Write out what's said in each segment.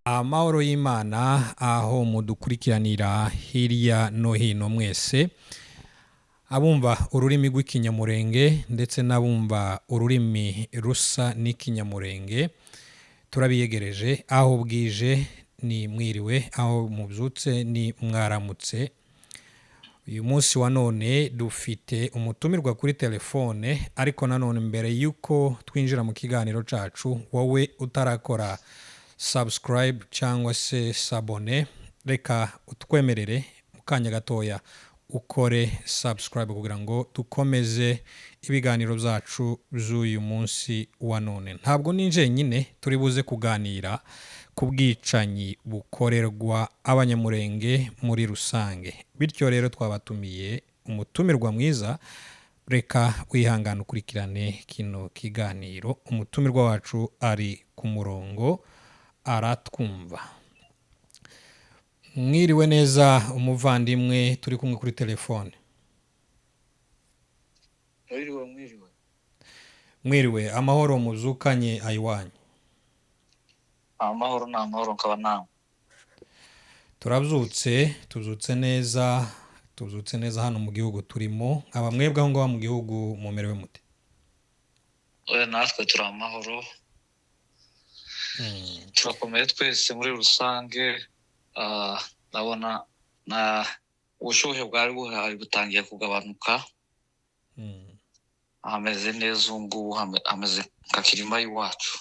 Amahoro y'Imana aho mudukurikiranira hirya no hino mwese, abumva ururimi rw'Ikinyamurenge ndetse n'abumva ururimi rusa n'Ikinyamurenge, turabiyegereje. Aho bwije ni mwiriwe, aho mubyutse ni mwaramutse. Uyu munsi wa none dufite umutumirwa kuri telefone, ariko nanone mbere y'uko twinjira mu kiganiro cyacu, wowe utarakora subscribe cyangwa se s'abonner, reka utwemerere mu kanya gatoya ukore subscribe kugira ngo dukomeze ibiganiro byacu by'uyu munsi wa none. Ntabwo ni njyenyine turi buze kuganira ku bwicanyi bukorerwa Abanyamurenge muri rusange, bityo rero twabatumiye umutumirwa mwiza. Reka wihangane ukurikirane kino kiganiro. Umutumirwa wacu ari ku murongo, aratwumva. Mwiriwe neza, umuvandimwe turi kumwe kuri telefone? Mwiriwe, mwiriwe. Mwiriwe amahoro, muzukanye ayiwanyu? Amahoro ni amahoro, nkaba nawe? Turabyutse, tubyutse neza, tubyutse neza hano mu gihugu turimo. Aba mwebwe aho ngaho mu gihugu mumerewe mute? Oya, natwe turi amahoro, turakomeye twese muri rusange. Ndabona na ubushyuhe bwari buhari butangiye kugabanuka. Hameze neza ubu ngubu, hameze nka kirima y'iwacu.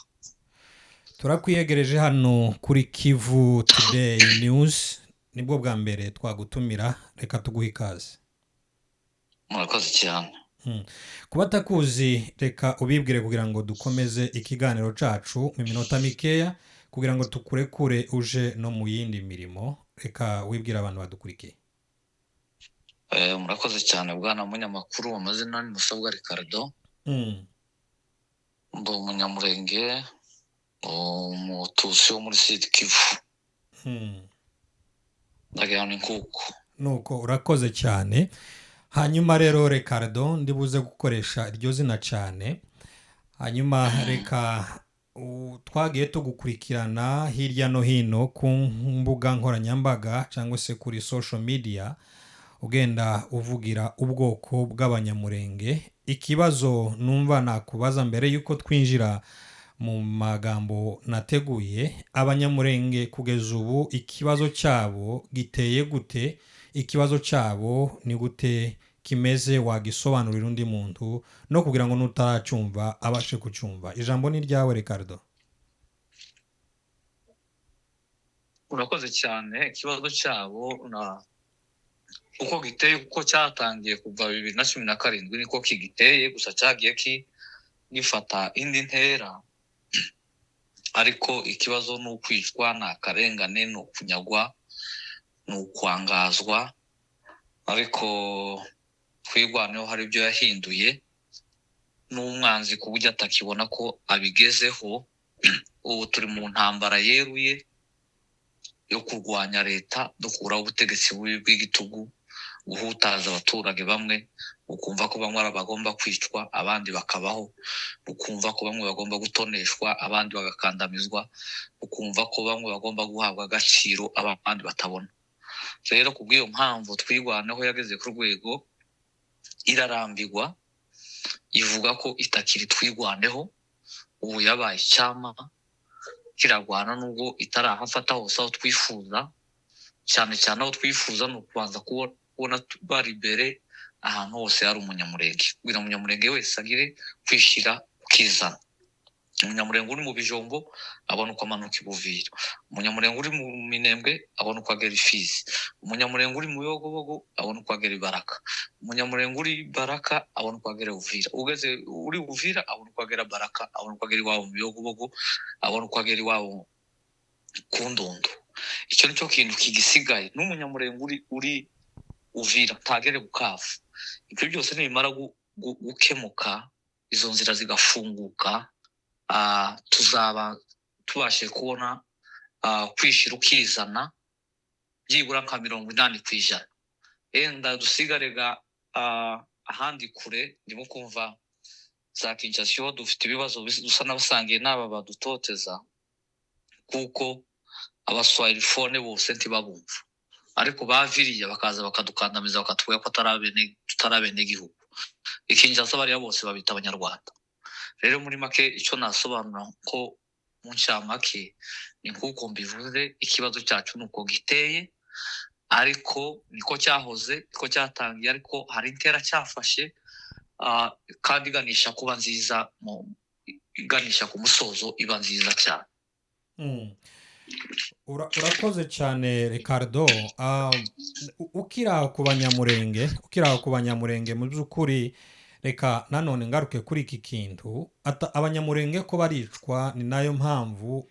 Turakwiyegereje hano kuri Kivu Today News, nibwo bwa mbere twagutumira, reka tuguhe ikaze. Murakoze cyane. Ku batakuzi, reka ubibwire kugira ngo dukomeze ikiganiro cacu mu minota mikeya, kugira ngo tukurekure uje no mu yindi mirimo. Reka wibwire abantu badukurikiye. Murakoze cyane, bwana munyamakuru. Amazina ni Musabwa Ricardo. Ndi Umunyamurenge, Umutusi wo muri Sud Kivu. Ndagira ngo ni nkuko. Nuko, urakoze cyane. Hanyuma rero Ricardo, ndibuze gukoresha iryo zina cyane. Hanyuma reka twagiye tugukurikirana hirya no hino ku mbuga nkoranyambaga cyangwa se kuri social media, ugenda uvugira ubwoko bw'Abanyamurenge. Ikibazo numva nakubaza mbere y'uko twinjira mu magambo nateguye: Abanyamurenge kugeza ubu ikibazo cyabo giteye gute? Ikibazo cyabo ni gute kimeze? Wagisobanurira undi muntu no kugira ngo n'utaracyumva abashe kucyumva. Ijambo ni ryawe, Ricardo. Urakoze cyane. Ikibazo cyabo na uko giteye, uko cyatangiye kuva 2017, niko kigiteye, gusa cyagiye gifata indi ntera. Ariko ikibazo ni ukwicwa, ni akarengane, ni ukunyagwa, ni ukwangazwa. Ariko Twirwaneho hari ibyo yahinduye n'umwanzi ku buryo atakibona ko abigezeho. Ubu turi mu ntambara yeruye yo kurwanya leta, dukuraho ubutegetsi bubi bw'igitugu, guhutaza abaturage bamwe, ukumva ko bamwe ari abagomba kwicwa abandi bakabaho, ukumva ko bamwe bagomba gutoneshwa abandi bagakandamizwa, ukumva ko bamwe bagomba guhabwa agaciro abandi batabona. Rero ku bw'iyo mpamvu Twirwaneho yageze ku rwego irarambirwa, ivuga ko itakiri Twirwaneho, ubu yabaye icyama kirarwana, nubwo itarahafata hose aho twifuza. Cyane cyane aho twifuza ni ukubanza kubona bari imbere ahantu hose hari Umunyamurenge, kugira ngo Umunyamurenge wese agire kwishyira ukizana. Umunyamurenge uri mu Bijombo abona uko amanuka i Buvira, Umunyamurenge uri mu Minembwe abona uko agera i Fizi, Umunyamurenge uri mu Bibogobogo abona uko agera i Baraka, Umunyamurenge uri Baraka abona uko agera Uvira, ugeze uri Uvira abona uko agera Baraka, abona uko agera iwabo mu Bibogobogo, abona uko agera iwabo ku Ndondo. Icyo ni cyo kintu kigisigaye. N'Umunyamurenge uri Uvira ntagere Bukavu. Ibyo byose nibimara gukemuka, izo nzira zigafunguka, tuzaba tubashije kubona kwishyira ukizana. Byibura nka 80%. Enda dusigarega ahandi kure, ndimo kumva za Kinshasa dufite ibibazo dusa n'abasangiye n'aba badutoteza, kuko abaswahilifone bose ntibabumva, ariko baviriya bakaza bakadukandamiza, bakatubwira ko tutari abenegihugu. Ikinshasa bariya bose babita abanyarwanda. Rero muri make, icyo nasobanura ko mu ncamake ni nk'uko mbivuze, ikibazo cyacu ni uko giteye, ariko niko cyahoze, niko cyatangiye, ariko hari intera cyafashe kandi iganisha kuba nziza, iganisha ku musozo iba nziza cyane. Urakoze cyane, Ricardo. Ukiri aho ku Banyamurenge, ukiri aho ku Banyamurenge, mu by'ukuri reka nanone ngaruke kuri iki kintu. Abanyamurenge ko baricwa, ni nayo mpamvu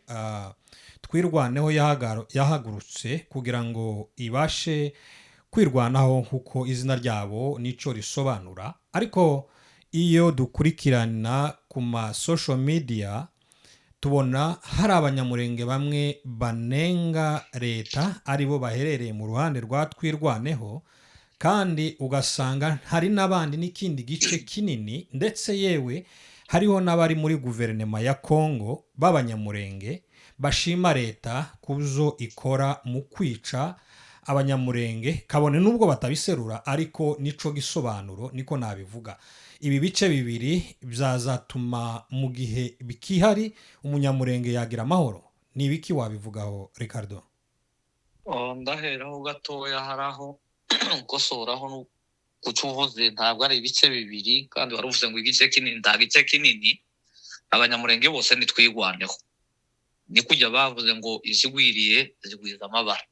Twirwaneho yahagurutse kugira ngo ibashe kwirwanaho, kuko izina ryabo nicyo risobanura. Ariko iyo dukurikirana ku ma social media, tubona hari abanyamurenge bamwe banenga leta, aribo baherereye mu ruhande rwa Twirwaneho, kandi ugasanga hari n'abandi n'ikindi gice kinini, ndetse yewe hariho n'abari muri guverinoma ya Kongo b'abanyamurenge bashima leta ku byo ikora mu kwica abanyamurenge, kabone n'ubwo batabiserura, ariko nico gisobanuro, niko nabivuga. Ibi bice bibiri byazatuma mu gihe bikihari umunyamurenge yagira amahoro? Ni ibiki wabivugaho, Ricardo? Oh, ndaheraho gatoya, hari aho ukosoraho ku cyo uvuze. Ntabwo ari ibice bibiri, kandi wari uvuze ngo igice kinini. Nta gice kinini, abanyamurenge bose nitwigwaneho. Ni kujya bavuze ngo izigwiriye zigwiza amabara,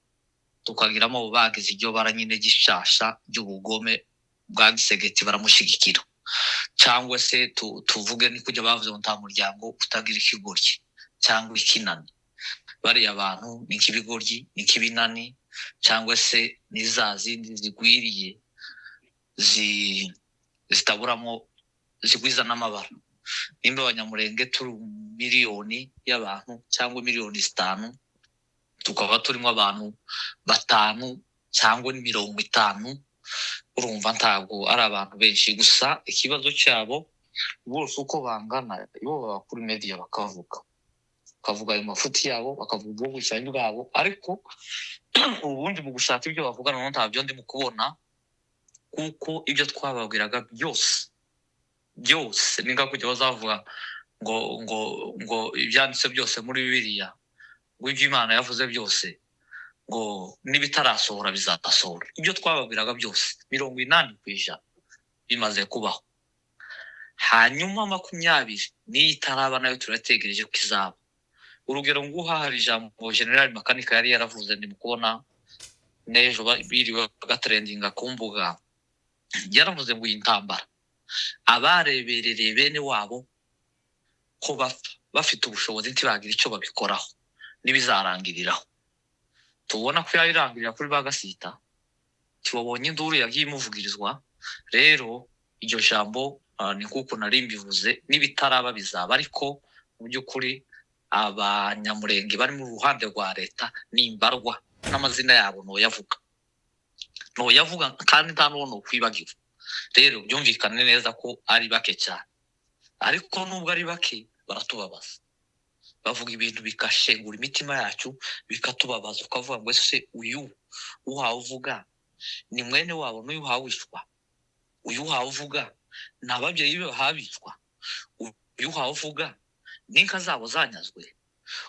tukagiramo abo bagize iryo bara nyine gishasha ry'ubugome bwa gisegeti, baramushyigikira, cyangwa se tuvuge ni kujya bavuze ngo nta muryango utagira ikigoryi cyangwa ikinani. Bariya bantu ni nk'ibigoryi, ni nk'ibinani, cyangwa se ni za zindi zigwiriye zitaburamo zigwiza n'amabara. Nimba abanyamurenge turi miliyoni y'abantu cyangwa miliyoni 5, tukaba turimo abantu batanu cyangwa 50, urumva ntabwo ari abantu benshi. Gusa ikibazo cyabo bose uko bangana, iyo baba kuri media bakavuga ayo mafuti yabo, bakavuga ubwo bwicanyi bwabo, ariko ubundi mu gushaka ibyo bavuga noneho ntabyo ndimo kubona, kuko ibyo twababwiraga byose byose ni nka kujya bazavuga ngo ibyanditse byose muri Bibiliya, ngo ibyo Imana yavuze byose, ngo n'ibitarasohora bizasohora. Ibyo twababwiraga byose, 80% bimaze kubaho, hanyuma 20 niyo itaraba nayo turategereje ko izaba. Urugero nguha, hari ijambo General Makanika yari yaravuze, ndi mu kubona n'ejo biriwe bagatrendinga ku mbuga. Yaravuze ngo iyi ntambara, abareberereye bene wabo ko bapfa bafite ubushobozi ntibagira icyo babikoraho, n'ibizarangiriraho tubona ko yabirangirira kuri ba Gasita, tubabonye induru yagiye imuvugirizwa. Rero iryo jambo ni nk'uko nari mbivuze, n'ibitaraba bizaba, ariko mu by'ukuri abanyamurenge bari mu ruhande rwa leta ni imbarwa, n'amazina yabo ntoyavuga, ntoyavuga, kandi nta n'uwo nokwibagiwe. Rero byumvikane neza ko ari bake cyane, ariko nubwo ari bake baratubabaza, bavuga ibintu bigashengura imitima yacu, bikatubabaza, ukavuga ngo ese uyu uhawe uvuga ni mwene wabo n'uyu uhawe wicwa? Uyu uhawe uvuga ni ababyeyi be bahabicwa? Uyu uhawe uvuga n'inka zabo zanyazwe?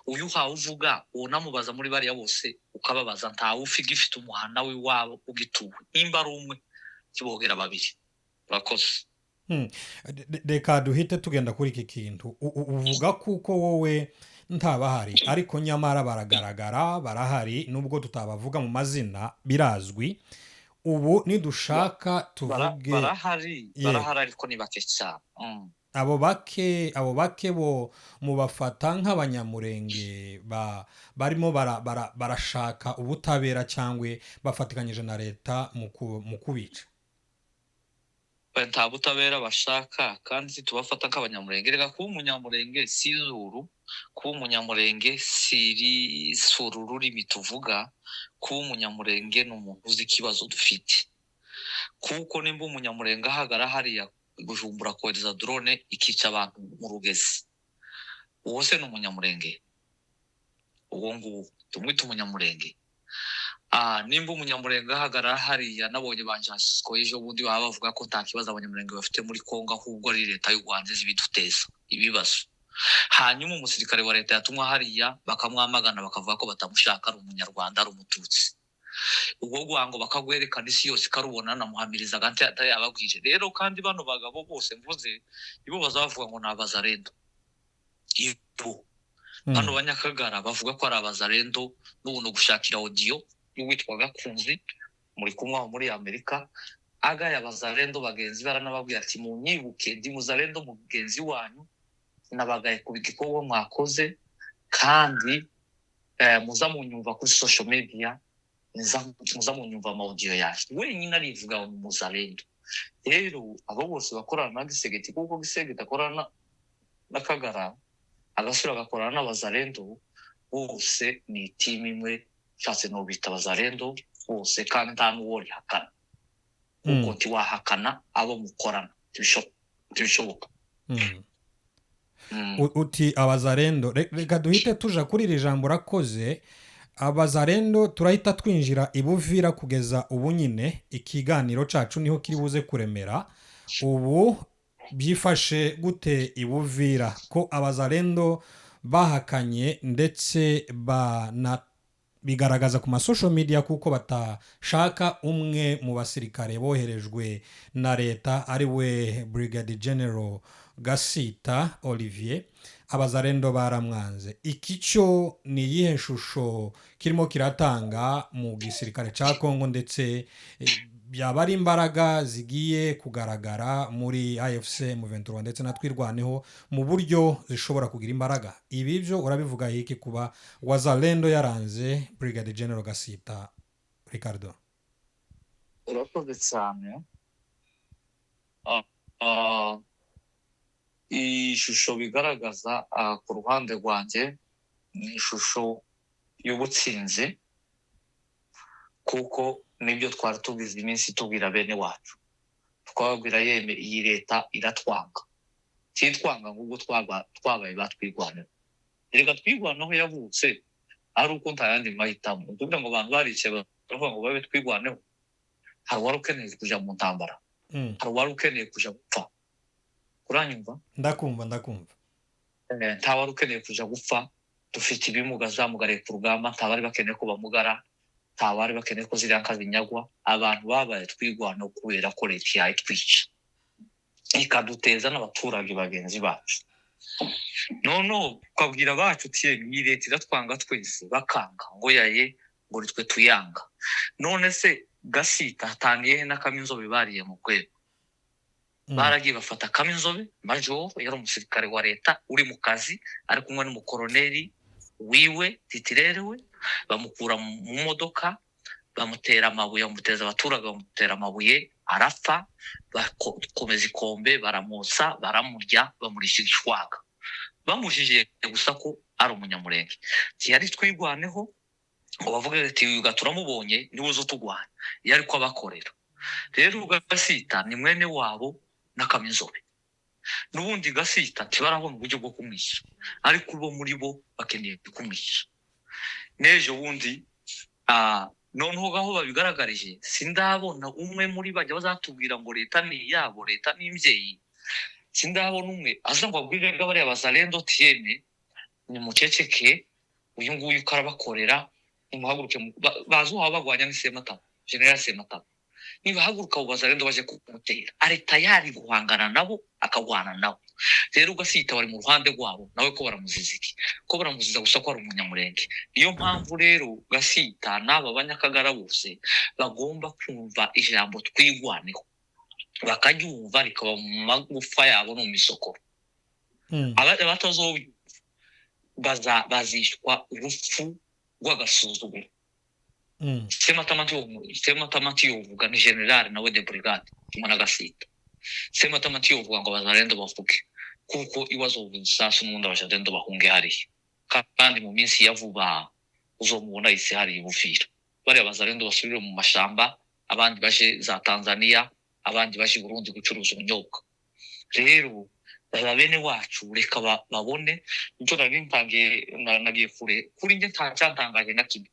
Uyu uhawe uvuga unamubaza muri bariya bose, ukababaza, ntawe ufiga ifite umuhana w'iwabo ugituwe, nimba ari umwe kibogera babiri. Urakoze. Reka duhite tugenda kuri iki kintu. Uvuga kuko wowe ntabahari, ariko nyamara baragaragara, barahari, nubwo tutabavuga mu mazina, birazwi. Ubu nidushaka tuvuge Barahari. Ye. Barahari, ariko ni bake cyane. Abo bake bo mubafata nk'abanyamurenge barimo barashaka ubutabera, cyangwa bafatikanyije na leta mu kubica? Nta butabera bashaka, kandi tubafata nk'abanyamurenge. Reka, kuba umunyamurenge si izuru, kuba umunyamurenge si uru rurimi tuvuga. Kuba umunyamurenge ni umuntu uzi ikibazo dufite, kuko nimba umunyamurenge ahagara hariya Bujumbura kohereza drone ikica abantu mu Rugezi, uwo se ni umunyamurenge? Uwo nguwo tumwite umunyamurenge? Nimba umunyamurenge ahagarara hariya, nabonye ba Jasco ejo bundi baba bavuga ko nta kibazo abanyamurenge bafite muri Kongo, ahubwo ari leta y'u Rwanda izi ibiduteza ibibazo, hanyuma umusirikare wa leta yatumwa hariya bakamwamagana, bakavuga ko batamushaka, ari umunyarwanda, ari umututsi, ubwo rwango bakagwerekana isi yose ikarubona. Namuhamirizaga yababwije rero. Kandi bano bagabo bose mvuze ibo baza bavuga ngo ni abazarendo, ibo bano banyakagara bavuga ko ari abazarendo. N'ubu ni ugushakira audio y'uwitwa Gakunzi muri kumwe aho muri Amerika, agaya abazarendo bagenzi be, aranababwira ati: "Munyibuke, ndi muzarendo mugenzi wanyu, nabagaye ku gikorwa mwakoze, kandi muza munyumva kuri social media, muza munyumva ama audio yanjye." Wenyine arivuga ngo ni muzarendo. Rero abo bose bakorana na Gisegeti, kuko Gisegeti akorana na Kagara, agasura agakorana n'abazarendo bose, ni team imwe. Nshatse nobita abazarendo bose, kandi nta n'uwo rihakana, kuko ntiwahakana abo mukorana, ntibishoboka. Uti abazarendo. Reka duhite tuja kuri iri jambo. Urakoze. Abazarendo, turahita twinjira i Buvira. Kugeza ubu nyine ikiganiro cacu niho kiri buze kuremera. Ubu byifashe gute i Buvira, ko abazarendo bahakanye ndetse bana bigaragaza ku ma social media kuko batashaka umwe mu basirikare boherejwe na leta, ari we Brigadier General Gasita Olivier? Abazarendo baramwanze. Iki cyo ni iyihe shusho kirimo kiratanga mu gisirikare cya Kongo, ndetse byaba ari imbaraga zigiye kugaragara muri AFC M23 ndetse na Twirwaneho mu buryo zishobora kugira imbaraga? Ibi byo urabivuga hiki, kuba Wazalendo yaranze Brigadier General Gasita, Ricardo? Urakoze cyane. Ishusho bigaragaza ku ruhande rwanjye ni ishusho y'ubutsinzi, kuko nibyo twari tugize iminsi tubwira bene wacu, twababwira: "Yeme, iyi leta iratwanga." Titwanga ngubwo twabaye batwirwanira. Reka, Twirwaneho yavutse ari uko nta yandi mahitamo. Ni ukuvuga ngo abantu baricaye baravuga ngo babe Twirwaneho. Hari uwari ukeneye kuja mu ntambara? Hari uwari ukeneye kuja gupfa? Uranyumva? Ndakumva, ndakumva. Nta wari ukeneye kuja gupfa. Dufite ibimuga zamugariye ku rugamba, nta bari bakeneye ko bamugara, nta bari bakeneye ko ziriya nka zinyagwa. Abantu babaye Twirwaneho kubera ko leta yayitwica, ikaduteza n'abaturage bagenzi bacu. Noneho ukabwira abacu uti: "Iyi leta iratwanga twese," bakanga ngo yaye, ngo nitwe tuyanga. None se Gasita hatangiye he n'Akaminzobe bariye mu rwego? Baragiye bafata Kaminzobe, majoro, yari umusirikare wa leta uri mu kazi, ari kumwe n'umukoroneri wiwe titulaire we, bamukura mu modoka, bamutera amabuye, bamuteza abaturage, bamutera amabuye arapfa, bakomeza ikombe, baramutsa, baramurya, bamurisha igishwaga, bamujije gusa ko ari umunyamurenge. Ntiyari Twirwaneho ngo bavuge ati: "Uyu turamubonye, niwe uza utugwanya." Yari ko abakorera. Rero Gasita ni mwene wabo n'Akaminzobe. N'ubundi Gasita ntibarabona uburyo bwo kumwishyura, ariko bo muri bo bakeneye kumwishyura n'ejo bundi. Noneho aho babigaragarije, sindabona umwe muri bajya bazatubwira ngo leta ni iyabo, leta ni imbyeyi. Sindabona umwe aza ngo abwire bariya bazalendo tiyene: "Nimuceceke, uyu nguyu uko arabakorera, nimuhaguruke." Bazi uwawe bagwanya ni Sematama, General Sematama. Nibahaguruka abo bazalendo baje kumutera, ari tayari guhangana nabo, akagwana nabo. Rero Ugasita bari mu ruhande rwabo nawe, ko baramuziza iki? Ko baramuziza gusa ko ari umunyamurenge. Niyo mpamvu rero Gasita n'aba banyakagara bose bagomba kumva ijambo Twirwaneho, bakaryumva rikaba mu magufa yabo no mu misokoro. Abatazobyumva bazishwa urupfu rw'agasuzuguro. Sematama ntiyovuga, ni general nawe de brigade kimwe na Gasita. Sematama ntiyovuga ngo abazarendo bavuge, kuko iwazovuga isasu n'ubundi abazarendo bahunge hariya. Kandi mu minsi ya vuba uzomubona yise hariya i Buvira, bariya bazarendo basubire mu mashamba, abandi baje za Tanzania, abandi baje i Burundi gucuruza ubunyobwa. Rero aba bene wacu reka babone icyo nari ntangiye. Nagiye kure. Kuri njye nta cyatangaje na kimwe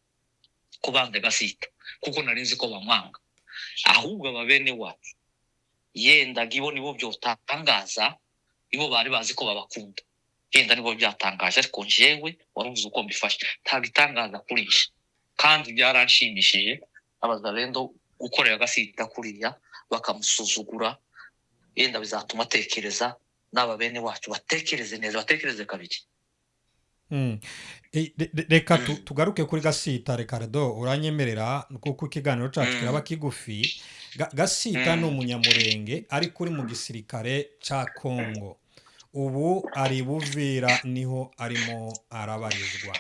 ko banze Gasita, kuko nari nzi ko bamwanga. Ahubwo aba bene wacu yenda ibo nibo byotangaza, ibo bari bazi ko babakunda, yenda nibo byatangaje. Ariko njyewe waruvuze uko mbifashe, nta gitangaza kuri njye, kandi byaranshimishije abazarendo gukorera Gasita kuriya bakamusuzugura. Yenda bizatuma atekereza, n'aba bene wacu batekereze neza, batekereze kabiri. Reka tugaruke kuri Gasita. Ricardo, uranyemerera kuko ikiganiro cyacu kiraba kigufi. Gasita ni umunyamurenge ariko uri mu gisirikare cya Kongo, ubu ari Buvira niho arimo arabarizwa.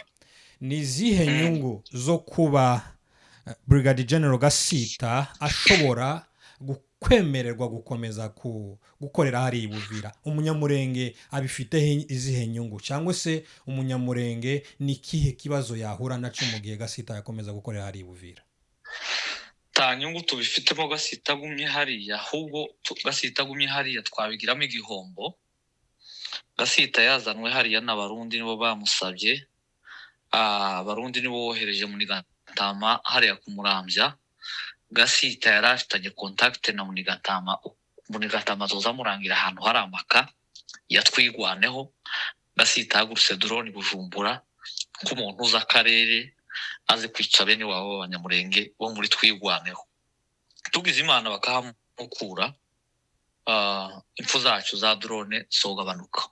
Ni izihe nyungu zo kuba Brigadier General Gasita ashobora kwemererwa gukomeza gukorera hariya i Buvira? Umunyamurenge abifiteho izihe nyungu, cyangwa se umunyamurenge ni ikihe kibazo yahura nacyo mu gihe Gasita yakomeza gukorera hariya i Buvira? Nta nyungu tubifitemo Gasita agumye hariya, ahubwo Gasita agumye hariya twabigiramo igihombo. Gasita yazanwe hariya n'Abarundi, nibo bamusabye. Abarundi nibo bohereje Munigatama hariya kumurambya. Gasita yari afitanye contact na Munigatama. Munigatama azoza amurangira ahantu hari amaka yatwigwaneho. Gasita yahagurutse drone Bujumbura nk'umuntu uzi akarere, azi kwica bene wabo b'Abanyamurenge bo muri Twigwaneho. Tugize Imana bakahamukura, impfu zacu za drone zogabanuka.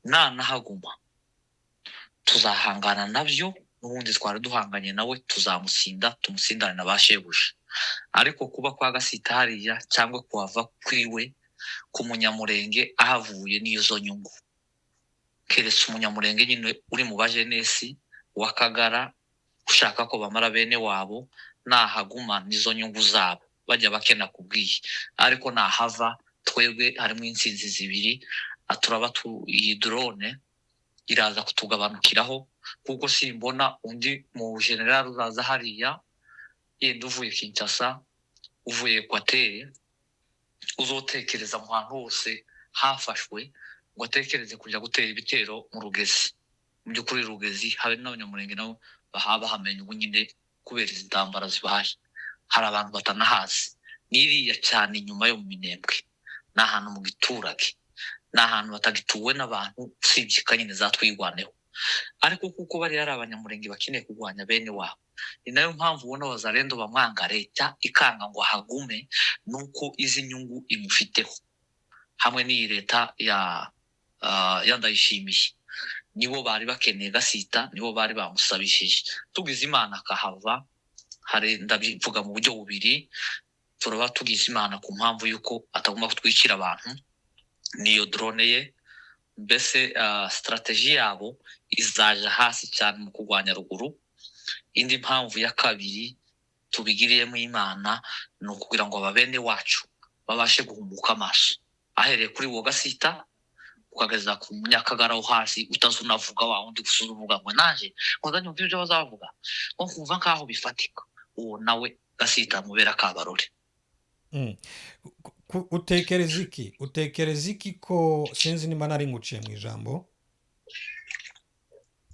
Nanahaguma tuzahangana nabyo, n'ubundi twari duhanganye nawe, tuzamutsinda, tumutsindane na ba shebuja. Ariko kuba kwa Gasita hariya cyangwa kuhava kwiwe, ku munyamurenge ahavuye n'izo nyungu, keretse umunyamurenge nyine uri mu bajenesi w'Akagara ushaka ko bamara bene wabo, nahaguma nizo nyungu zabo bajya bakena kubwiye. Ariko nahava twebwe harimo intsinzi zibiri. Turaba iyi drone iraza kutugabanukiraho, kuko simbona undi mu general uzaza hariya, yenda uvuye Kinshasa, uvuye Equateur, uzotekereza mu hantu hose hafashwe ngo atekereze kujya gutera ibitero mu Rugezi. Mu by'ukuri Rugezi habe n'Abanyamurenge nabo bahaba bahamenya ubu nyine kubera izi ntambara zibaye, hari abantu batanahazi. N'iriya cyane inyuma yo mu Minembwe ni ahantu mu giturage, ni ahantu batagituwe n'abantu usibye kanyine za Twigwaneho. Ariko kuko bari ari Abanyamurenge bakeneye kurwanya bene wabo, ni nayo mpamvu ubona Wazalendo bamwanga, leta ikanga ngo ahagume, nuko izi nyungu imufiteho hamwe n'iyi leta ya Ndayishimiye. Nibo bari bakeneye Gasita, nibo bari bamusabishije. Tugize Imana akahava, hari ndabivuga mu buryo bubiri: turaba tugize Imana ku mpamvu y'uko atagomba kutwikira abantu niyo drone ye, mbese strategy yabo izaja hasi cyane mu kurwanya ruguru. Indi mpamvu ya kabiri tubigiriyemo Imana ni ukugira ngo ababene wacu babashe guhumuka amaso, ahereye kuri wo Gasita ukageza ku Munyakagara wo hasi utazi unavuga, wa wundi gusa uvuga ngo naje ngo nyumva ibyo bazavuga, ngo nkumva nkaho bifatika, uwo nawe Gasita mubera kabarore. Utekereza iki? Utekereza iki ko, sinzi niba nari nguciye mu ijambo?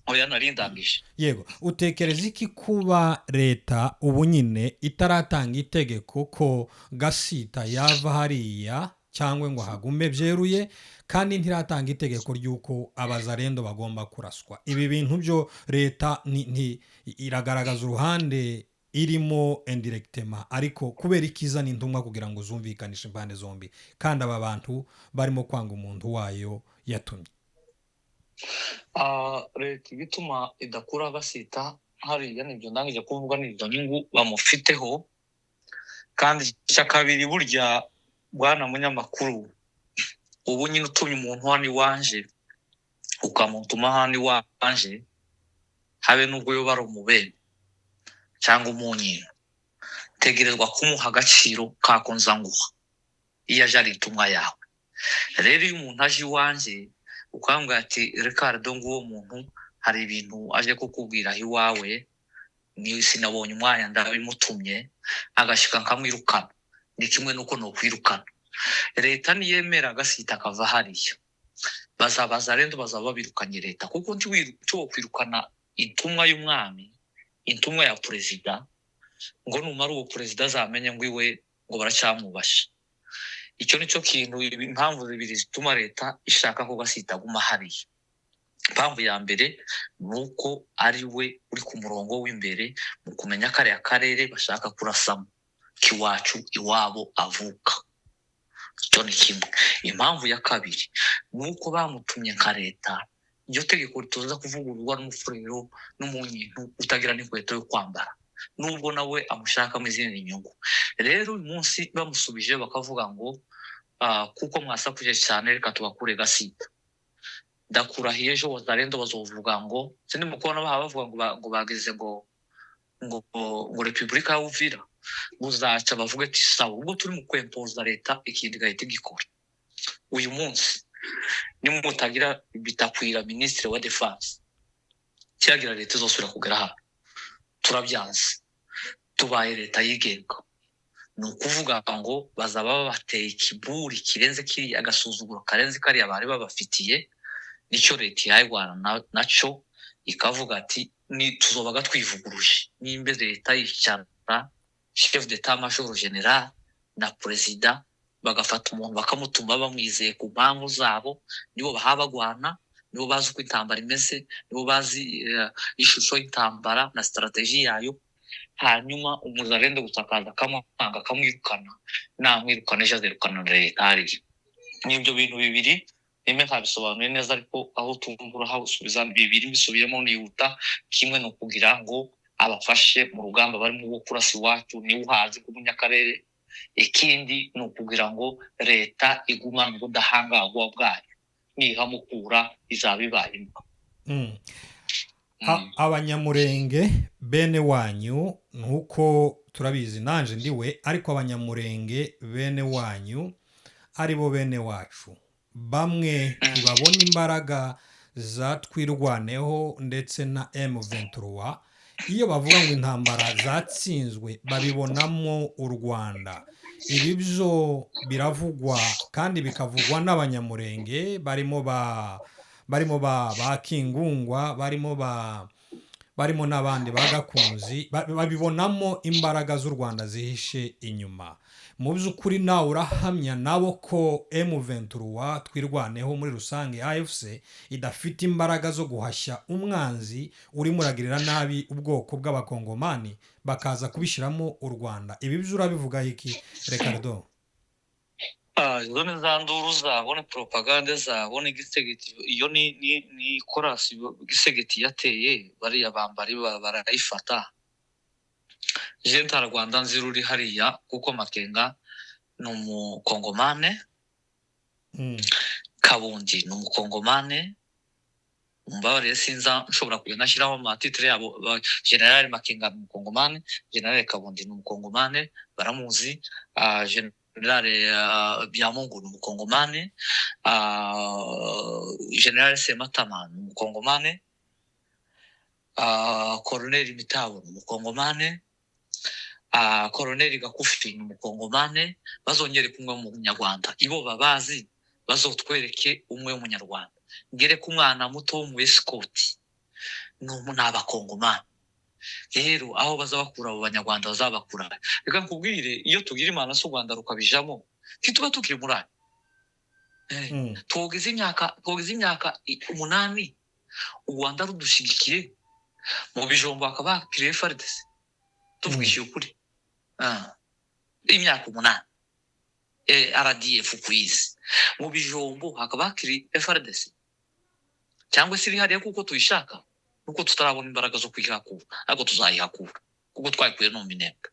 Oya, nari ndangije. Yego. Utekereza iki kuba leta ubu nyine itaratanga itegeko ko Gasita yava hariya cyangwa ngo hagume byeruye, kandi ntiratanga itegeko ry'uko Abazarendo bagomba kuraswa? Ibi bintu byo leta ni iragaragaza uruhande irimo indirectement, ariko kubera ikizana intumwa kugira ngo zumvikanishe impande zombi, kandi aba bantu barimo kwanga umuntu wayo yatumye? Leta igituma idakura Gasita hariya nibyo ndangije kuvuga, ni izo nyungu bamufiteho. Kandi icya kabiri, burya bwana munyamakuru, ubu nyine utumye umuntu hano iwanje, ukamutuma hano iwanje, habe n'ubwo yoba ari umubene cyangwa umunyina, tegerezwa kumuha agaciro kako nza nguha. Iyo aje ari intumwa yawe. Rero iyo umuntu aje iwanjye ukambwira ati Ricardo, nguwo muntu hari ibintu aje kukubwira iwawe, ni sinabonye umwanya ndabimutumye, agashika nkamwirukana, ni kimwe nuko nokwirukana. Leta niyemera agasita akava hariya, bazabaza rero, bazaba babirukanye leta, kuko ntiwokwirukana intumwa y'umwami, intumwa ya perezida, ngo numara uwo perezida azamenye ngo iwe ngo baracyamwubashe. Icyo nicyo kintu, impamvu zibiri zituma leta ishaka ko Gasita aguma hariya. Impamvu ya mbere ni uko ari we uri ku murongo w'imbere mu kumenya kariya karere bashaka kurasamo k'iwacu, iwabo avuka. Icyo ni kimwe. Impamvu ya kabiri ni uko bamutumye nka leta. Iryo tegeko rituza kuvugururwa n'umufurero n'umunyintu utagira n'inkweto yo kwambara, nubwo nawe amushakamo izindi nyungu. Rero uyu munsi bamusubije bakavuga ngo kuko mwasakuje cyane reka tubakure Gasita, ndakurahiye ejo wazalendo bazovuga ngo sindi mukubona baha bavuga ngo ngo bageze ngo ngo ngo Repubulika ya Uvira, buzaca bavuge ati sawa, ubwo turi mu kwempoza leta ikintu igahita igikora. Uyu munsi nimutagira Bitakwira minisitiri wa defense, cyagira leta izosubira kugera hano, turabyanze, tubaye leta yigenga. Ni ukuvuga ngo bazaba babateye ikiburi kirenze kiriya, agasuzuguro karenze kariya bari babafitiye. Nicyo leta yayirwana nacyo, ikavuga ati ni tuzobaga twivuguruje. Nimba leta yicara chef d'état major général na perezida bagafata umuntu bakamutuma bamwizeye ku mpamvu zabo, nibo baha bagwana, nibo bazi uko intambara imeze, nibo bazi ishusho y'intambara na stratégie yayo. Hanyuma umuzalendo gusakaza akamwanga akamwirukana, namwirukana ejo azirukana na leta hariya. N'ibyo bintu bibiri nimwe ntabisobanuye neza, ariko aho tumvura hawusubiza bibiri mbisubiyemo nihuta. Kimwe ni ukugira ngo abafashe mu rugamba barimo rwo kurasa iwacu, niwe uhazi nk'umunyakarere. Ikindi ni ukugira ngo leta igumane ubudahangarwa bwayo, nihamukura izaba ibaye imbwa. Abanyamurenge bene wanyu, nkuko turabizi nanje ndiwe, ariko abanyamurenge bene wanyu aribo bene wacu, bamwe ntibabona imbaraga za Twirwaneho ndetse na M23. Iyo bavuga ngo intambara zatsinzwe babibonamo u Rwanda. Ibi byo biravugwa kandi bikavugwa n'abanyamurenge barimo ba Kingungwa, barimo n'abandi ba Gakunzi, babibonamo imbaraga z'u Rwanda zihishe inyuma. Mu by'ukuri nawe urahamya nabo ko M23 Twirwaneho muri rusange AFC idafite imbaraga zo guhashya umwanzi urimo uragirira nabi ubwoko bw'abakongomani, bakaza kubishyiramo u Rwanda. Ibi byo urabivuga iki, Ricardo? Izo ni za nduru zabo, ni propagande zabo, ni Gisegeti. Iyo ni korasi Gisegeti yateye bariya bambari barayifata. Je nta Rwanda nzi ruri hariya, kuko Makenga ni umukongomane, Kabundi ni umukongomane. Mumbabarire sinza nshobora kugenda nashyiraho amatitire yabo. General Makenga ni umukongomane, General Kabundi ni umukongomane, baramuzi. General Byamungu ni umukongomane, General Sematama ni umukongomane, Colonel Mitabo ni umukongomane, Colonel Gakufi ni umukongomane. Bazongere kumwe mu Munyarwanda ibo babazi, bazotwereke umwe w'umunyarwanda. Ngere ku mwana muto wo mu esikoti ni abakongomani. Rero aho bazabakura abo banyarwanda bazabakura, reka nkubwire, iyo tugira Imana se u Rwanda rukabijamo, ntituba tukiri muri ayo. Twogeze imyaka 8 u Rwanda rudushigikiye mu bijombo, hakaba hakiriye FARDC, tuvugisha ukuri. Imyaka 8 RDF ku isi mu bijombo hakaba hakiri FARDC, cyangwa se iri hariya kuko tuyishaka, nuko tutarabona imbaraga zo kuyihakura, ariko tuzayihakura kuko twayikuye no mu Minembwe.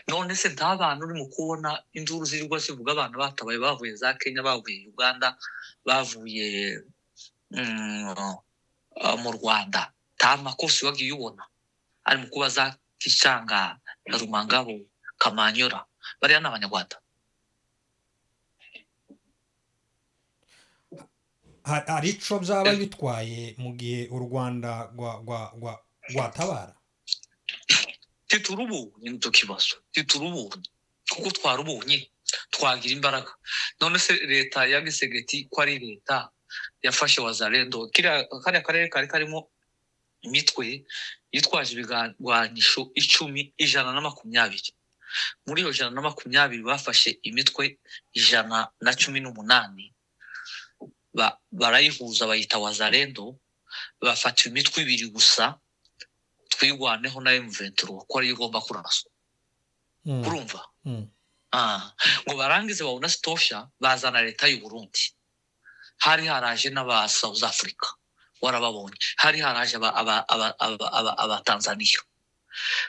None se nta bantu urimo kubona induru zirirwa zivuga, abantu batabaye bavuye za Kenya, bavuye Uganda, bavuye mu Rwanda, nta makosi wagiye ubona ari mu kuba za Kicanga, Rumangabo, Kamanyora? Bariya ni Abanyarwanda. Hari ico byaba bitwaye mu gihe u Rwanda rwatabara? Titurubonye, nicyo kibazo, titurubonye, kuko twarubonye twagira imbaraga. None se leta ya Gisegeti ko ari leta yafashe Wazalendo, kariya karere kari karimo imitwe yitwaje ibigwanisho 10, 120. Muri iyo 120 bafashe imitwe 118, barayihuza bayita Wazalendo, bafata imitwe ibiri gusa, Twirwaneho na M23, ko ariyo igomba kuraswa. Urumva? Ngo barangize babona sitosha, bazana leta y'u Burundi. Hari haraje n'aba South Africa, warababonye. Hari haraje aba Tanzania,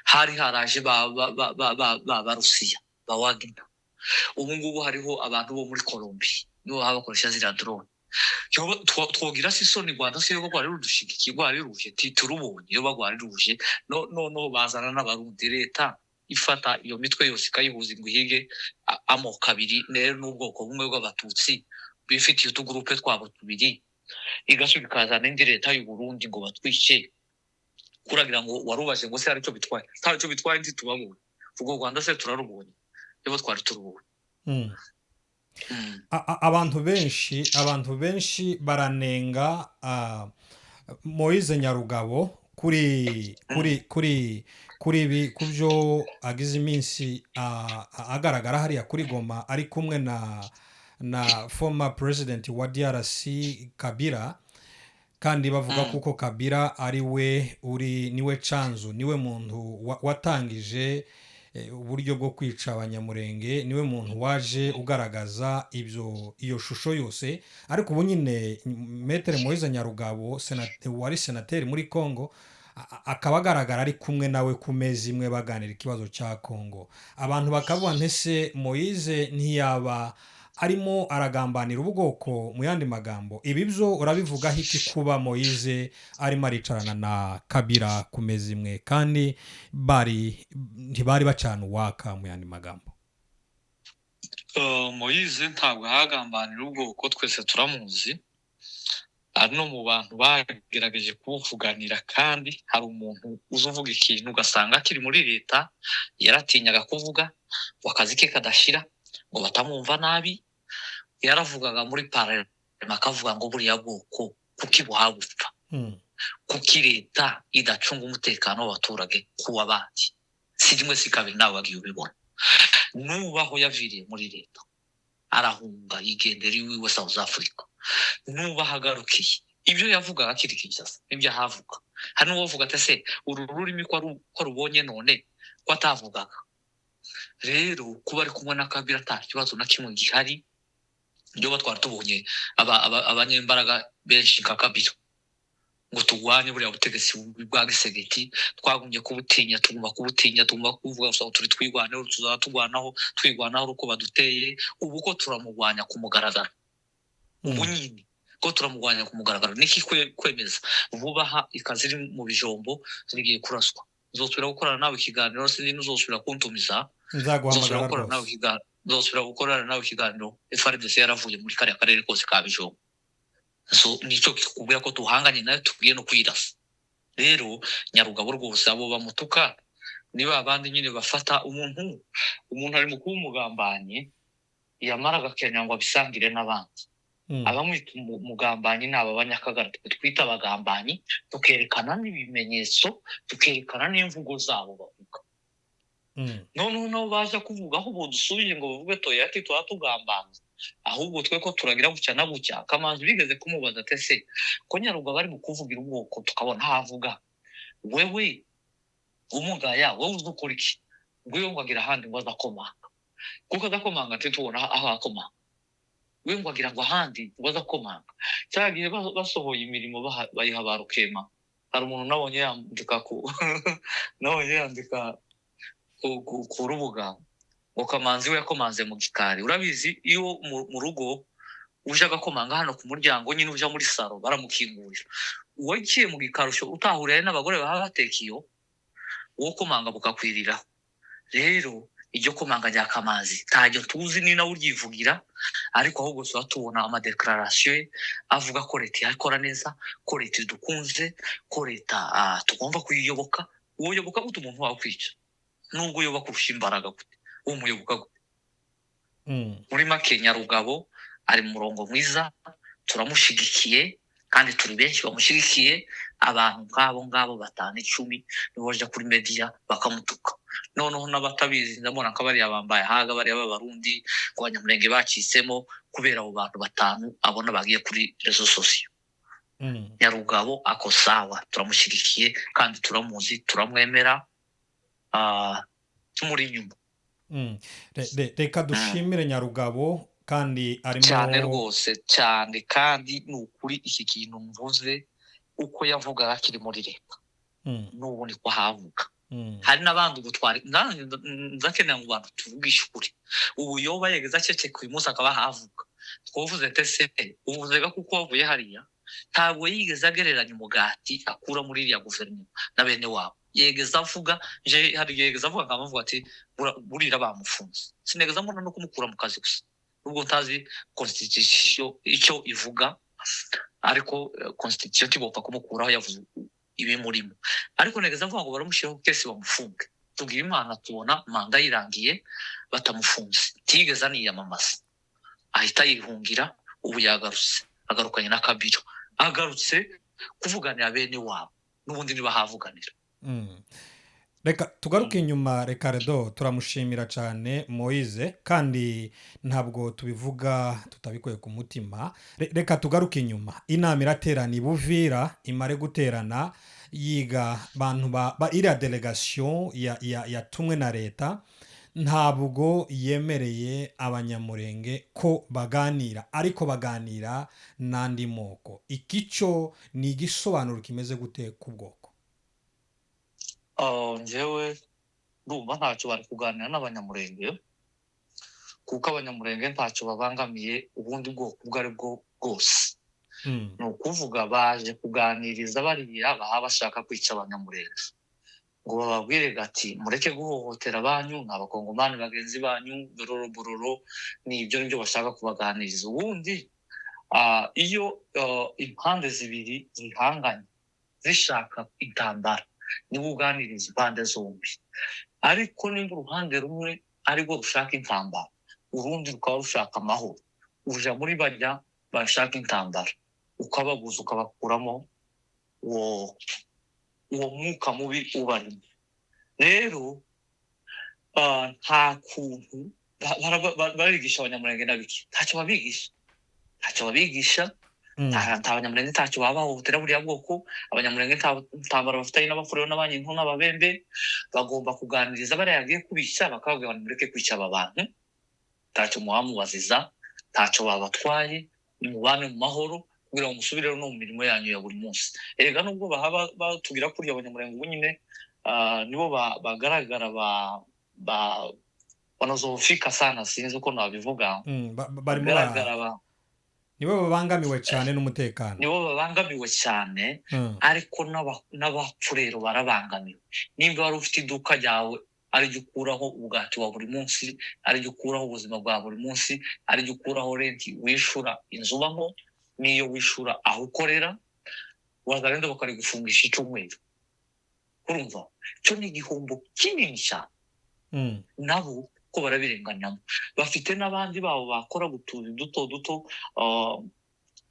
hari haraje ba Rusiya, ba Wagner. Ubu ngubu hariho abantu bo muri Colombia nibo baba bakoresha ziriya drone. Twogira se isoni Rwanda se yoba rwari rudushigikiye, rwari ruje turubonye, yoba rwari ruje no bazana n'Abarundi. Leta ifata iyo mitwe yose ikayihuza ngo ihige amoko abiri rero n'ubwoko bumwe bw'Abatutsi bifitiye utugurupe twabo tubiri, igasubira ikazana indi leta y'u Burundi ngo batwice. Kuragira ngo warubaje ngo se hari icyo bitwaye? Nta cyo bitwaye, ntitubabonye. Ubwo Rwanda se turarubonye, nibo twari turubonye. Abantu benshi baranenga Moise Nyarugabo kuri kuri kuri kuri ibi, ku byo agize iminsi agaragara hariya kuri Goma ari kumwe na former president wa DRC Kabila, kandi bavuga kuko Kabila ari we uri niwe chanzu, niwe muntu watangije uburyo bwo kwica Abanyamurenge, niwe muntu waje ugaragaza ibyo, iyo shusho yose. Ariko ubu nyine Maître Moise Nyarugabo, wari senateri muri Congo, akaba agaragara ari kumwe nawe ku meza imwe baganira ikibazo cya Congo. Abantu bakavuga ntese Moise ntiyaba arimo aragambanira ubwoko? Mu yandi magambo, ibi byo urabivugaho iki, kuba Moise arimo aricarana na Kabila ku meza imwe kandi bari ntibari bacana uwaka, mu yandi magambo? Moise ntabwo ahagambanira ubwoko, twese turamuzi, ari no mu bantu bagerageje kuwuvuganira. Kandi hari umuntu uza uvuga ikintu ugasanga akiri muri leta yaratinyaga kuvuga ngo akazi ke kadashira, ngo batamwumva nabi. Yaravugaga muri parlement akavuga ngo buriya bwoko kuki buhagupfa, kuki leta idacunga umutekano w'abaturage kuwa bandi? Si rimwe si kabiri, nawe wagiye ubibona. Nubaho yaviriye muri leta arahunga yigendera iwiwe South Africa, nuba ahagarukiye ibyo yavugaga akiri Kinshasa nibyo ahavuga. Hari n'uwavuga ati ese uru rurimi ko rubonye none ko atavugaga? Rero kuba ari kumwe na Kabila nta kibazo na kimwe gihari. Ibyo twari tubonye abanyembaraga benshi nka Kabila ngo turwanye buriya butegetsi bwa Gisegeti, twagumye kubutinya, tugomba kubutinya, tugomba kuvuga gusa turi twirwaneho, tuzaba turwanaho, twirwanaho uko baduteye. Ubu ko turamurwanya ku mugaragaro, ubu nyine ko turamurwanya ku mugaragaro, niki kwemeza vuba aha ikazi iri mu bijombo zigiye kuraswa. Nzosubira gukorana nawe ikiganiro, sinzi n'uzosubira kuntumiza. Nzaguhamagara rwose. Nzosubira gukorana nawe ikiganiro FARDC yaravuye muri kariya karere kose ka Bijombo. So nicyo kikubwira ko tuhanganye nayo, tugiye no kwirasa. Rero Nyarugabo rwose abo bamutuka niba abandi nyine bafata umuntu ari mu kuba umugambanyi, yamara agakenya ngo abisangire n'abandi. Abamwita umugambanyi ni aba Banyakagara twita abagambanyi, tukerekana n'ibimenyetso, tukerekana n'imvugo zabo bavuga. Noneho nabo baje kuvuga aho dusubiye ngo bavuge toya ati tuba tugambanye, ahubwo twe ko turagira gutya na gutya. Kamanzi bigeze kumubaza ati ese ko Nyarugabo bari mu kuvugira ubwoko tukabona havuga wewe umugaya, wowe uzi ukora iki? Ngwiyo ngo agira ahandi ngo azakomanga, kuko adakomanga ntitubona aho akomanga. We ngo agira ngo ahandi ngo azakomanga. Cya gihe basohoye imirimo bayiha ba Rukema. Hari umuntu nabonye yandika ku nabonye yandika ku rubuga ngo Kamanzi we yakomanze mu gikari. Urabizi iyo mu rugo uje agakomanga hano ku muryango nyine uja muri saro baramukingurira. Uwagiye mu gikari utahuriye n'abagore baba bateka iyo, uwo komanga bukakwiriraho. Rero Iryo komanga rya Kamanzi ntaryo tuzi, ni nawe uryivugira, ariko ahubwo tuba tubona amadeclaration ye avuga ko leta yakora neza, ko leta idukunze, ko leta tugomba kuyiyoboka. Uyoboka gute umuntu wakwica? Nubwo uyoba kurusha imbaraga gute, uwo muyoboka gute? Muri make, Nyarugabo ari mu murongo mwiza, turamushyigikiye kandi turi benshi bamushyigikiye. Abantu nk'abo ngabo batanu, 10 nibo bajya kuri media bakamutuka. Noneho n'abatabizi, ndabona ko bariya bambaye haga, bariya b'Abarundi, ngo Abanyamurenge bacitsemo kubera abo bantu batanu abona bagiye kuri réseaux sociaux. Nyarugabo ako sawa, turamushyigikiye kandi turamuzi, turamwemera, tumuri inyuma. Reka dushimire Nyarugabo kandi arimo. Cyane rwose, cyane. Kandi ni ukuri, iki kintu mvuze, uko yavugaga akiri muri leta, n'ubu niko havuga. Hari n'abandi ubu twari nanjye nzakenera ngo bantu tuvugishe ukuri. Ubu yoba yageze aceceka, uyu munsi akaba havuga, twavuze tese uvuze kuko wavuye hariya. Ntabwo yigeze agereranya umugati akura muri iriya guverinoma na bene wabo. Yegeze avuga nje, hari igihe yegeze avuga, nkamuvuga ati: "Burira bamufunze." Sinegeze mbona no kumukura mu kazi gusa, nubwo ntazi constitution icyo ivuga, ariko constitution ntibopfa kumukuraho yavuze ibimurimo. Ariko negeze avuga ngo baramushyiraho case bamufunge. Tubwira Imana tubona manda yirangiye batamufunze. Ntiyigeze aniyamamaza, ahita yihungira. Ubu yagarutse, agarukanye na Kabila, agarutse kuvuganira bene wabo, n'ubundi ntibahavuganira. Reka tugaruke inyuma. Ricardo, turamushimira cyane Moise, kandi ntabwo tubivuga tutabikuye ku mutima. Reka tugaruke inyuma. Inama iraterana i Buvira, imare guterana yiga bantu ba iriya delegation yatumwe na leta ntabwo yemereye Abanyamurenge ko baganira, ariko baganira n'andi moko. Iki cyo ni igisobanuro kimeze gute ku bwoko? Njyewe ndumva ntacyo bari kuganira n'Abanyamurenge, kuko Abanyamurenge ntacyo babangamiye ubundi bwoko ubwo ari bwo bwose. Ni ukuvuga baje kuganiriza bariya baba bashaka kwica Abanyamurenge, ngo bababwire gati: "Mureke guhohotera abanyu, ni Abakongomani bagenzi banyu." Bororo bororo, ni ibyo nibyo bashaka kubaganiriza. Ubundi iyo impande zibiri zihanganye zishaka intambara, niba uganiriza impande zombi. Ariko nimba uruhande rumwe arirwo rushaka intambara, urundi rukaba rushaka amahoro, uja muri bajya bashaka intambara, ukababuza, ukabakuramo uwo mwuka mubi ubarimo. Rero nta kuntu barigisha Abanyamurenge na biki, ntacyo babigisha, ntacyo babigisha. Nta Abanyamurenge ntacyo baba bahohotera buriya bwoko. Abanyamurenge nta ntambara bafitanye n'Abafurero n'Abanyintu n'Ababembe. Bagomba kuganiriza bariya yagiye kubica, bakababwira ngo: "Mureke kwica aba bantu, ntacyo mubamubaziza, ntacyo babatwaye, nimubane mu mahoro kugira ngo musubire no mu mirimo yanyu ya buri munsi." Erega nubwo bahaba batubwira kuriya, Abanyamurenge ubu nyine nibo bagaragara ba wanazofika sana, sinzi uko nabivuga. Barimo bagaragara ba nibo babangamiwe cyane n'umutekano. Nibo babangamiwe cyane. Ariko n'Abapfurero barabangamiwe. Nimba wari ufite iduka ryawe ariryo ukuraho ubugati wa buri munsi, ariryo ukuraho ubuzima bwa buri munsi, ariryo ukuraho renti wishura inzu ubamo n'iyo wishura aho ukorera, wazarenda bakarigufungisha icyumweru, urumva cyo ni igihombo kinini cyane. Nabo ko barabirenganamo, bafite n'abandi babo bakora utuzi duto duto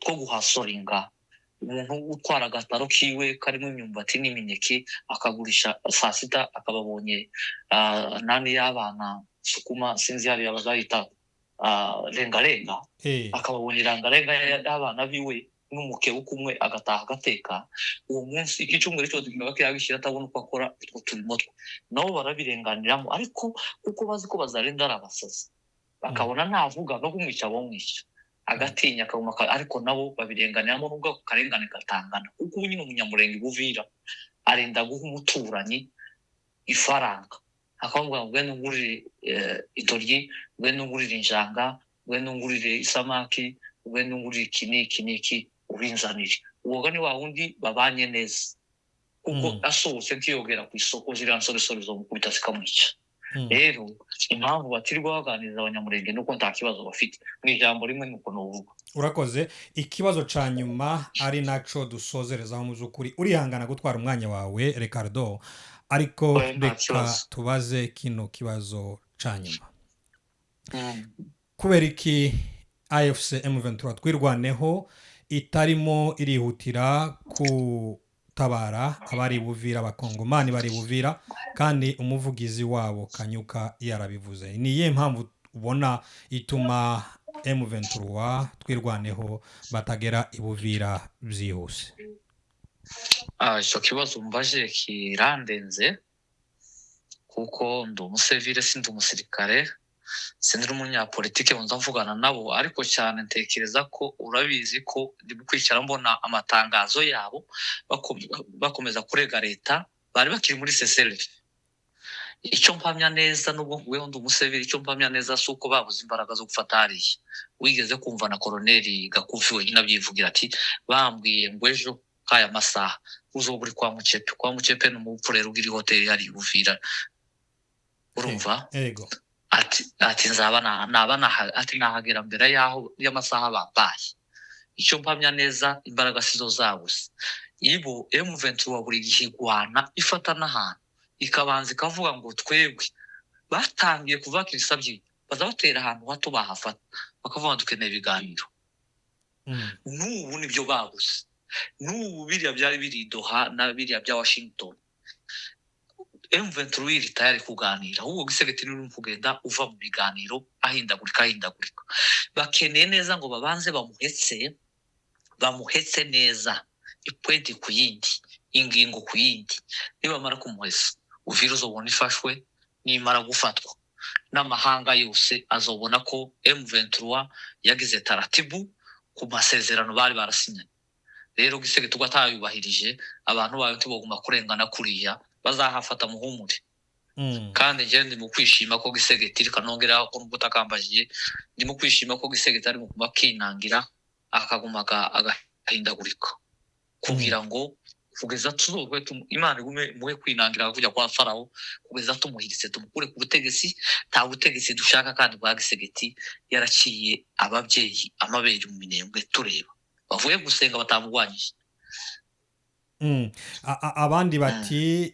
two guhasoringa. Umuntu utwara agataro kiwe karimo imyumbati n'imineke, akagurisha saa sita, akababonye nani y'abana sukuma, sinzi hariya bazayita rengarenga, akababona irangarenga y'abana biwe n'umukebe kumwe, agataha agateka uwo munsi. Iki cyumweru cyose kikaba kiyagishyira atabona uko akora utwo turimo twe. Nabo barabirenganiramo, ariko kuko bazi ko bazarinda ari abasazi, bakabona ntavuga no kumwica bamwica, agatinya akaguma, ariko nabo babirenganiramo, nubwo ako karengane katangana. Kuko ubu nyine Umunyamurenge Buvira arinda guha umuturanyi ifaranga, akamubwira ngo: "Ngwino ungurire intoryi, ngwino ungurire injanga, ngwino ungurire isamaki, ngwino ungurire iki n'iki n'iki, ubinzanire." Uwo ni wa wundi babanye neza, kuko asohotse nkiyogera ku isoko, ziriya nsoresore zomukubita zikamwica. Rero impamvu batirirwa baganiriza Abanyamurenge nuko nta kibazo bafite. Mu ijambo rimwe nuko nuvuga. Urakoze. Ikibazo ca nyuma ari naco dusozerezaho, mu by'ukuri urihangana gutwara umwanya wawe Ricardo, ariko Oya, nta reka kibazo. tubaze kino kibazo ca nyuma. Kubera iki AFC M23 Twirwaneho itarimo irihutira gutabara abari Buvira, Abakongomani bari Buvira, kandi umuvugizi wabo Kanyuka yarabivuze? Ni iyihe mpamvu ubona ituma M23 Twirwaneho batagera i Buvira byihuse? Icyo kibazo mbaje kirandenze, kuko ndi umusivile, sindi umusirikare, sindi n'umunyapolitike nza mvugana nabo. Ariko cyane ntekereza ko urabizi ko ndi kwicara mbona amatangazo yabo bakomeza kurega leta, bari bakiri muri cessez-le-feu. Icyo mpamya neza, nubwo weho ndi umusivile, icyo mpamya neza si uko babuze imbaraga zo gufata hariya. Wigeze kumva na koroneri Gakufi wenyine abyivugira, ati bambwiye ngo ejo kaya masaha uzoba uri kwa Mucepe. Kwa Mucepe ni umupfurero ugira hoteli hari i Buvira, urumva? Ego. Ati nzaba naba ati nahagera mbere y'aho y'amasaha bambaye. Icyo mpamya neza, imbaraga sizo zabuze. Ibo M23 buri gihe igwana ifata n'ahantu ikabanza ikavuga ngo twebwe batangiye kuva kirisabye, baza batera ahantu hato, bahafata bakavuga ngo dukeneye ibiganiro. N'ubu nibyo babuze. N'ubu biriya byari biri i Doha na biriya bya Washington, M23 iri tayari kuganira. Ahubwo Tshisekedi uri kugenda uva mu biganiro, ahindagurika ahindagurika. Bakeneye neza ngo babanze bamuhetse, bamuhetse neza, ipoint ku yindi, ingingo ku yindi. Nibamara kumuhesa, Uvira uzobona ifashwe. Nimara gufatwa, n'amahanga yose azobona ko M23 yagize taratibu ku masezerano bari barasinyanye. Rero Tshisekedi ubwo atayubahirije, abantu bayo ntiboguma kurengana kuriya, bazahafata, muhumure. Kandi njye ndi mu kwishima ko Tshisekedi, reka nongera ko nubwo utakambajiye, ndi mu kwishima ko Tshisekedi ari mu kuguma akinangira, akaguma agahindagurika kugira ngo kugeza tuzogwe Imana igume muhe kwinangira kujya kwa Farawo, kugeza tumuhiritse, tumukure ku butegetsi. Nta butegetsi dushaka kandi bwa Tshisekedi. Yaraciye ababyeyi amabere mu Minembwe tureba, bavuye gusenga batamugwanyije. Abandi bati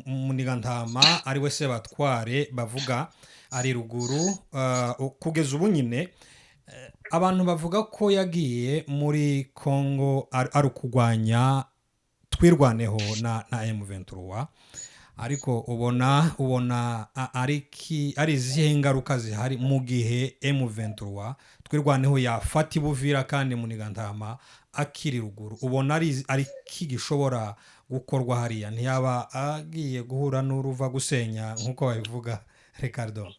Munigantama ari we Sebatware bavuga ari ruguru. Kugeza ubu nyine abantu bavuga ko yagiye muri Congo ari ukugwanya Twirwaneho na M23. Ariko ubona ari izihe ngaruka zihari mu gihe M23 Twirwaneho yafata ibuvira kandi Munigantama akiri ruguru? Ubona ari ki gishobora gukorwa hariya? Ntiyaba agiye guhura n'uruva gusenya nk'uko babivuga, Ricardo?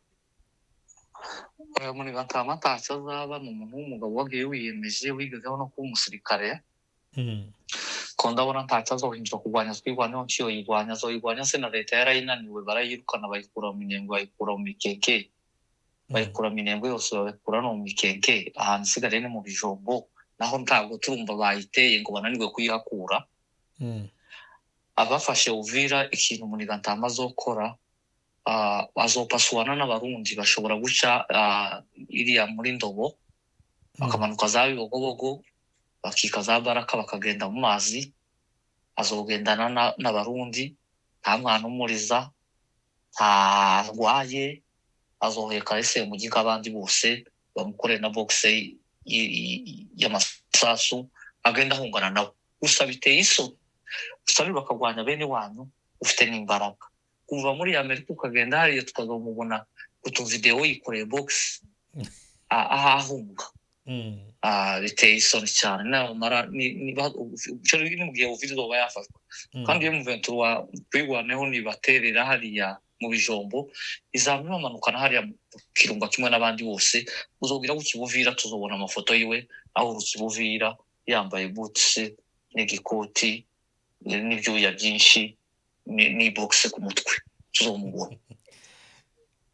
Oya, Munigantama ntacyo azaba. Ni umuntu w'umugabo wagiye wiyemeje, wigezeho no kuba umusirikare. Ko ndabona ntacyo azohindura. Kurwanya Twirwaneho nciyo yigwanya, azoyigwanya se na leta yarayinaniwe, barayirukana, bayikura mu Minembwe, bayikura mu Mikeke, bayikura mu Minembwe yose, bayikura no mu Mikeke. Ahantu isigaye ni mu Bijombo, naho ntabwo turumva bayiteye ngo bananirwe kuyihakura. Abafashe Uvira, ikintu Munigantama azokora, azopasuwana n'Abarundi, bashobora guca iriya muri Ndobo, bakamanuka za Bibogobogo, bakika za Baraka, bakagenda mu mazi. Azogendana n'Abarundi, nta mwana umuriza, ntarwaye, azoheka ese mu gihe abandi bose bamukoreye na boxe y'amasasu, agenda ahungana nabo. Gusa biteye isoni, gusa bakagwanya bene wanyu ufite n'imbaraga. Kuva muri Amerika ukagenda hariya, tukazamubona utuvidewo yikoreye box ahahunga. Biteye isoni cyane. Namara ni mu gihe Uvira izoba yafashwe. Kandi iyo M23 Twirwaneho nibaterera hariya mu Bijombo, izaba ibamanukana hariya mu Kirunga kimwe n'abandi bose. Uzobwira ko Kibuvira tuzobona amafoto yiwe ahurutse Buvira, yambaye boots n'igikoti n'ibyuya byinshi n'ibogisi ku mutwe, tuzomubona.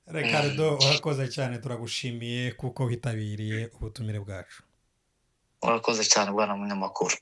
Ricardo, urakoze cyane, turagushimiye kuko witabiriye ubutumire bwacu. Urakoze cyane, bwana munyamakuru.